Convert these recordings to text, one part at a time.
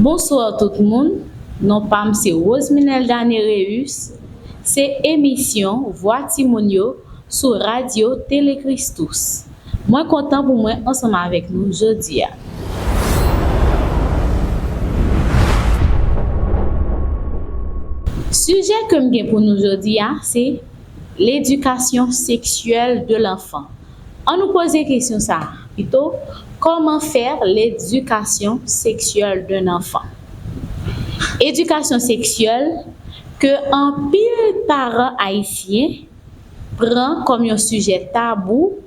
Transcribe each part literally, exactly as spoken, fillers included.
Bonswa tout moun, non pa m se Roseminelda Nereus, se emisyon Vwa Timoun yo sou Radyo Tele Christus. Mwen kontan pou mwen ansanm avèk nou jodi a. Sijè ke m gen pou nou jodi a, se ledikasyon seksyèl de lanfan. An nou poze kesyon sa a pito, comment faire l'éducation sexuelle d'un enfant? Edikasyon seksyèl ke anpil paran ayisyen pran kòm yon sijè tabou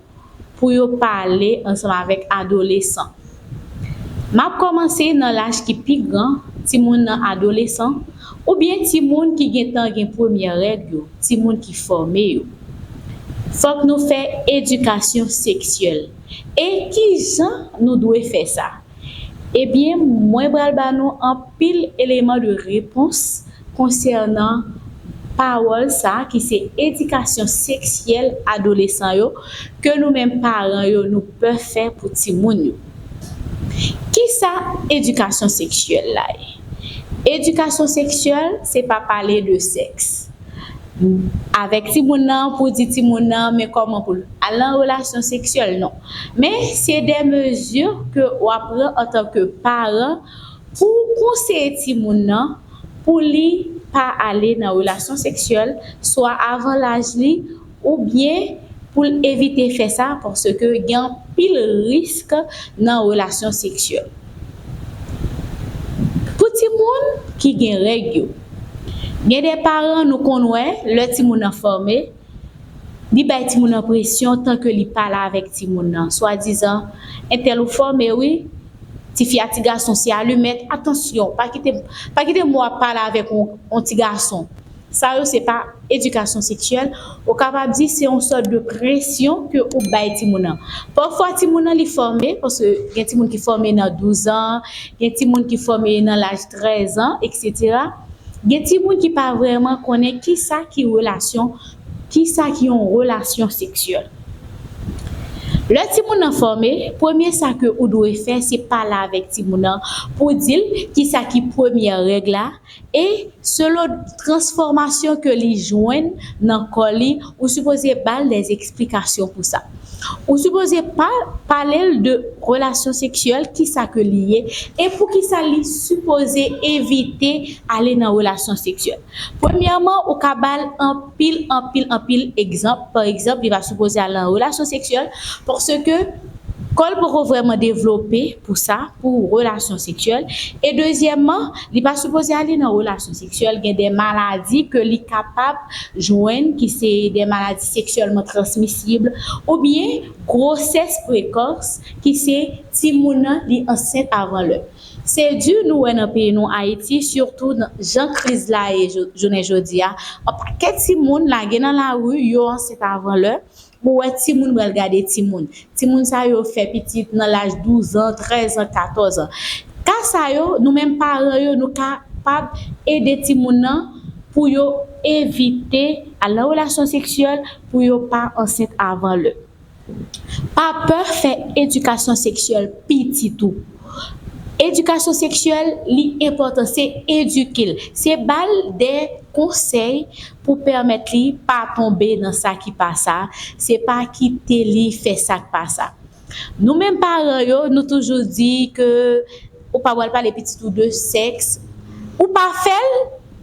pou yo pale ansanm avèk adolesan. M ap kòmanse nan laj ki pi gran, timoun nan adolesan, oubyen timoun ki gentan gen premyè règ yo, timoun ki fòme yo. Fòk nou fè edikasyon seksyèl. E kijan nou dwe fè sa? Ebyen, mwen pral ba nou anpil eleman de repons konsènan pawòl sa a ki se edikasyon seksyèl adolesan yo, ke nou menm paran yo nou pè fè pou timoun yo. Kisa edikasyon seksyèl la ye? Edikasyon seksyèl, se pa pale de sèks avèk timoun nan pou di timoun nan men kòman pou l al nan relasyon seksyèl, non. Men se de mezi ke w ap pran antanke paran pou w konseye timoun nan pou li pa ale nan relasyon seksyèl, swa avan laj li, oubyen pou l evite fè sa, paske gen anpil risk nan relasyon seksyèl. Pou timoun ki gen règ yo, gen de paran nou konn wè, lè timoun nan fòme, li bay timoun nan presyon tan ke li pale avèk timoun nan. Swadizan, entèl ou fòme wi, tifi a ti gason se alimèt, atansyon, pa kite, pa kite mwen ap pale avèk yon, yon ti gason. Sa yo se pa edikasyon seksyèl, ou kapab di se yon sòt de presyon ke ou bay timoun nan. Pafwa timoun nan li fòme, paske gen timoun ki fòme nan douz an, gen timoun ki fòme nan laj trèz an, etsetera. Gen timoun ki pa vrèman konnen kisa ki relasyon, kisa ki yon relasyon seksyèl. Lè timoun nan fòme, premye sa ke ou dwe fè, se pale avèk timoun nan pou di l kisa ki premyè règ la, e selon transfòmasyon ke li jwenn nan kò li, ou sipoze ba l de eksplikasyon pou sa. Ou sipoze pa, pale l de relasyon seksyèl, kisa ke li ye, e poukisa li sipoze evite ale nan relasyon seksyèl. Premyèman, ou ka ba l anpil, anpil, anpil egzanp. Pa egzanp, li pa sipoze al nan relasyon seksyèl, paske kò l poko vrèman devlope pou sa, pou relasyon seksyèl. E dezyèmman, li pa sipoze ale nan relasyon seksyèl. Gen de maladi ke li kapab jwenn, ki se de maladi seksyèlman transmisib, oubyen gwosès prekòs, ki se timoun nan li ansent avan lè. Se di nou wè nan peyi nou Ayiti, sitou nan jan kriz la ye jo-, jounen jodi a, yon pakèt timoun lage nan lari, yo ansent avan lè. Ou wè timoun pral gade timoun. Timoun sa yo fè pitit nan laj douz an, trèz an, katòz an. Ka sa yo, nou menm paran yo, nou kapab ede timoun nan pou yo evite al nan relasyon seksyèl, pou yo pa ansent avan lè. Pa pè fè edikasyon seksyèl pitit ou. Edikasyon seksyèl, li enpòtan, se edike l, se ba l de konsèy pou pèmèt li pa tonbe nan sa ki pa sa, se pa kite li fè sa k pa sa. Nou menm paran yo, nou toujou di ke ou pa pral pale pitit ou de sèks, ou pa fè l,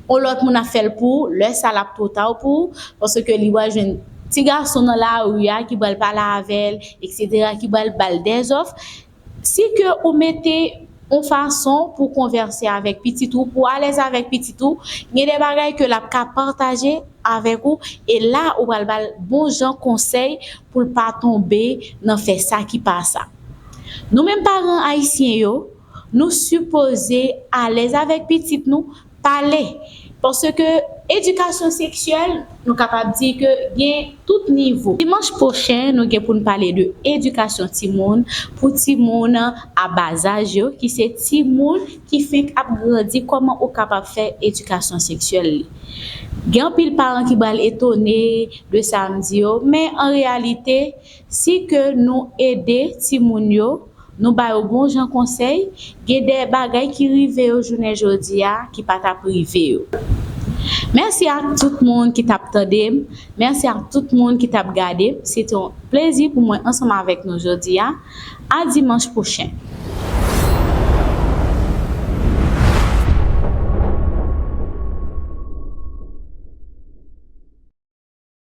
yon lòt moun ap fè l pou ou, lè sa l ap twò ta pou ou, paske li pral jwenn ti gason nan lari a ki pral pale avè l, etsetera, ki pral ba l dèzòf. Si ke ou mete yon fason pou konvèse avèk pitit ou, pou alèz avèk pitit ou, gen de bagay ke l ap ka pataje avèk ou, e la ou pral ba l bon jan konsèy pou l pa tonbe nan fè sa ki pa sa. Nou menm paran ayisyen yo, nou sipoze alèz avèk pitit nou, pale. Paske edikasyon seksyèl, nou kapab di ke gen tout nivo. Dimanch pwochen, nou gen pou n pale de edikasyon timoun, pou timoun a bazaj yo, ki se timoun ki fenk ap grandi, kòman ou kapab fè edikasyon seksyèl li. Gen anpil paran ki pral etone de sa m di yo, men an reyalite, si ke nou ede timoun yo, Nou ba yo bon jan konsèy, gen de bagay ki rive yo jounen jodi a ki pa t ap rive yo. Mèsi ak tout moun ki t ap tande m, mèsi ak tout moun ki t ap gade m. Se te yon plezi pou mwen ansanm avèk nou jodi a. A dimanch pwochen.